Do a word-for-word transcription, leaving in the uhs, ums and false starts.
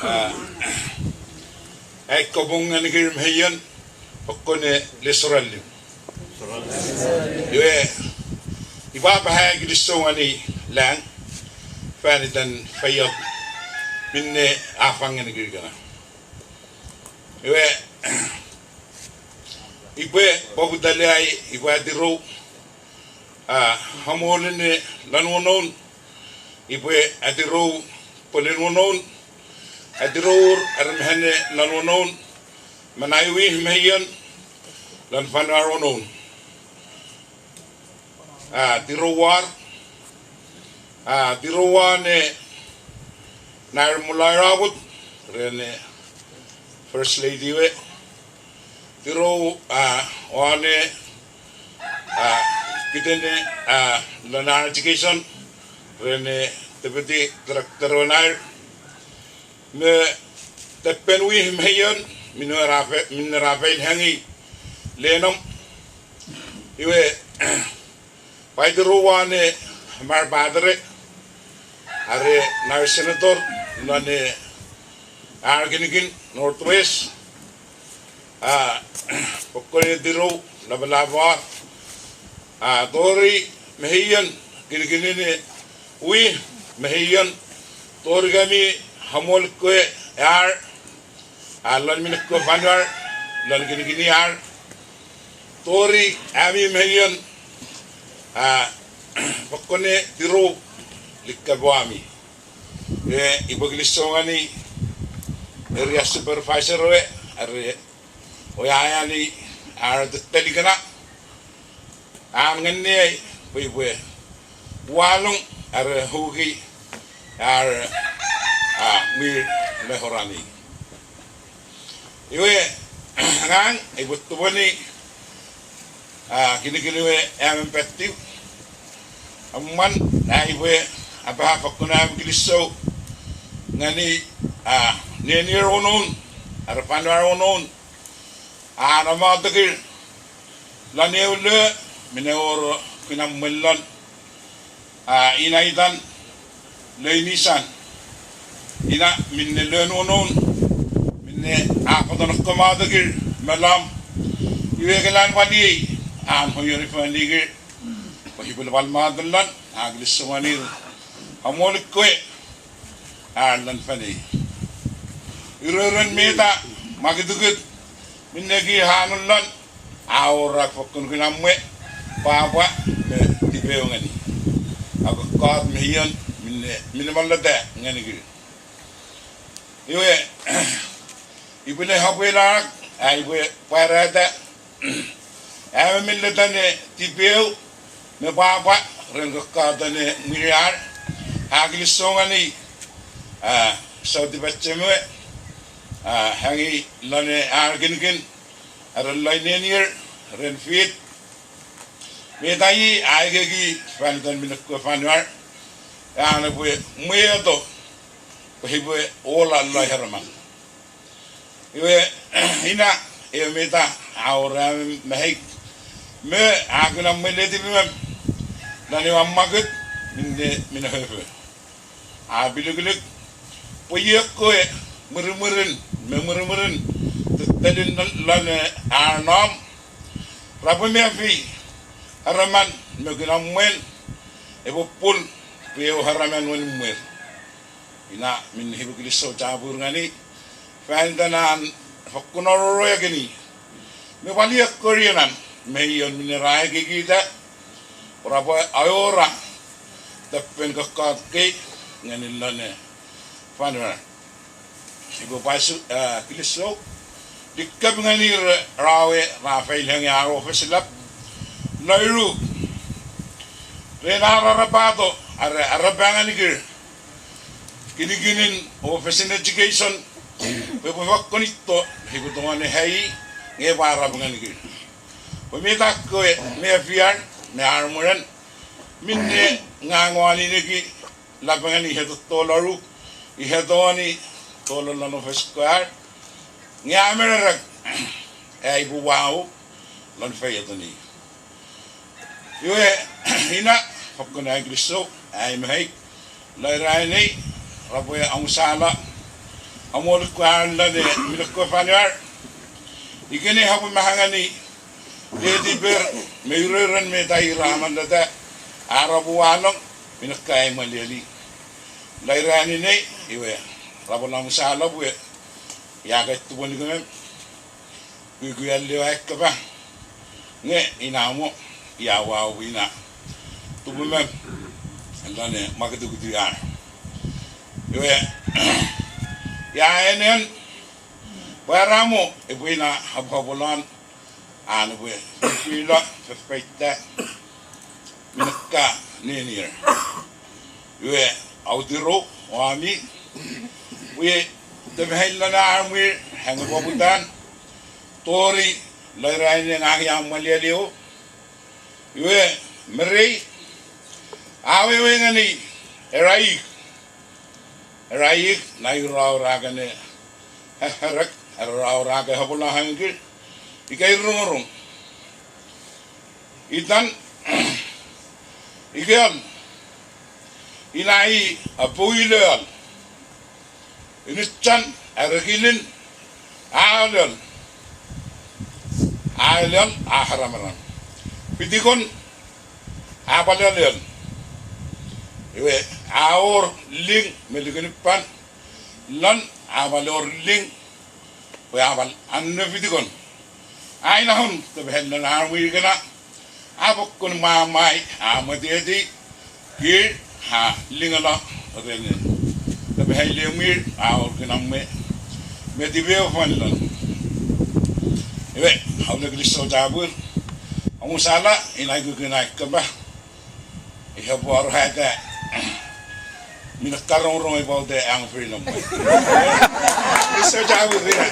Ah, ai kopong ngani kir mehian, fokkone le sorallem. Iwe, iba ba hai kilisou ngani lang, fan iten faiap, minne afang ngani kir kana. Iwe, ipwe, pabutale ai, ipwe atirou, ah, hamolen ne lanu noun, ipwe atirou, pole noun, atirou, armehane lanu noun, manaiwi mehian, lan fanuar noun. Ah, tirou wa, ah, tirou wa ne, Nair Mulai Rabut, ren ne First Lady we. Tirou, ah, wa ne, ah, kite ne, ah, lana education, ren ne Deputy Director we Nair. Me tepen wi mehian, minne rafe, minne rafe hangi lenom. Iwe, pai tirou wa ne Mar Padre, are Nair Senator, lane ar kinikin Northwest. Ah, fokkone tirou, lapalapa. Ah, tori mehian, kinikinin ne, wi mehian, tori kami hamol ko e ar, ah, lan minekko fanuar, lan kinikinin ar. Tori ami mehian, ah, fokkone tirou, likka po ami. E, ipwe kilisou ngani, area supervisor we, are, o ya yani, ar tettelikana, an ngenne, pwe ipwe, walong, are huki, ar, ah, mi mehorani. Iwe, ngang, ipwe tuponi, ah, kinikini we, em, em, peti. Aman, ah, ipwe, apa fokkone ami kilisou. Ngani, ah, neni ronun, are fanuar ronun. Ah, nama tekil, lane ule, minne oro, kinamwellon. Ah, ina itan, lei nisan. Ina minne lei nonon, minne akoton koma tekil, melam. Iwe kelan wani, an hoyo ni fani ke. Pahipel pal matan lan, a kilisou ngani. Amolik ko e, an lan fani. Iroiron meta, makitukut, minne ki hanun lan, Aora fokkon kinamwe, papa, me tipew ngani. Ako kot mehian, minne, minne malata ngani ki. Iwe, ipwe ne hapwe lak, a ipwe pwarata, a me minne tane tipew, me papa, ren ko kot tane miriar, a kilisou ngani, a, sau tipat semue, a, hangi lane ar kinikin, Are lai nenier, ren fit. Me tai, ai ke ki, fan tan minne ko fanuar. Ane pwe, mwe to. Pwe hipwe, ola lai haraman. Iwe, ina, e meta, aora mehik. Me, a kina mwe leti mem. Lane wa makut, minne, minne hefe. A piliklik, pwe ieko e, mwirimwirin, me mwirimwirin, tettelin lane a nom, rapwe mefi, haraman, me kina mwen, e pupul, pwe e haraman wen mwen. Ina, minne hipwe kilisou chapur ngani, Fan tanan, fokkun ororo ya kini. Me pali ekkorianan, me ion minne rae kikita, ora pwe ayora, teppen kakkat ke, ngani lane. Fanua. Ibu pasu, eh, kilisou. Dikkap ngani rawe, Rafael hangi aro fesilap. Lairu. Rena rarapato, are, are pangani kir. Kinikinin Office in Education, pwe pwe fokkon itto, hikutongan e hai, nge pwe arap ngani kir. Pwe me takko e, me afiar, me armuran, minne ngangoani neki, lapangani heto tolaru, i heto ani, tolon lano office ko ar, nge amerarak, e ibu wau, lon fai atoni. Iwe, ina, fokkon ai kilisou, ai mehai, lai rai nei, rapwe amusala, Amolik ko arlande, mi ngilu ko Faniar. Ikene hau mahangani, leti ber, me iroiron me ta ira mandata, ara buwalong, mi ngilu ko ai maliali. Lai rani nei, iwe, rabo namu sala bue, ya ka itu boni kemem. Kuikui alio ai kaba. Nge ina mo, ya wa ina. Tubu mem, lane maketu kutu ya. Iwe, ya enen, baramo, e bue ina hab habolan, ane bue, kuila, fefeita, mi ngilu ko nenir. Iwe, autiro, wami, bue, tebehai lana armir, hanga babutan, tori, lai raine ngahi amalialio, iwe, merei, awewe ngani, eraik, eraik, nai rau rakane, heherek, rau rake habola hangkir, ikai rurung. Itan, ikean, inai apoilean, initan, arakilin, aelean, aelean, aharamaran. Pitikon, apalealean. Iwe, aor ling, melikenipan, lan, apaleor ling, Pwe apal, ane pitikon. Ai nahon, tebehai lana armir kena. Apokon mamai, amatiati. Kir, ha, lingala, rene. Tebehai lemir, aor kena me. Me tibeo fanlan. Iwe, haule Kristo tabur. Amu sala, inai ku kena kemba. Iha buar hata. Mi ngilu ko rong-rong ibaute ang freedom. Kristo tabur ya.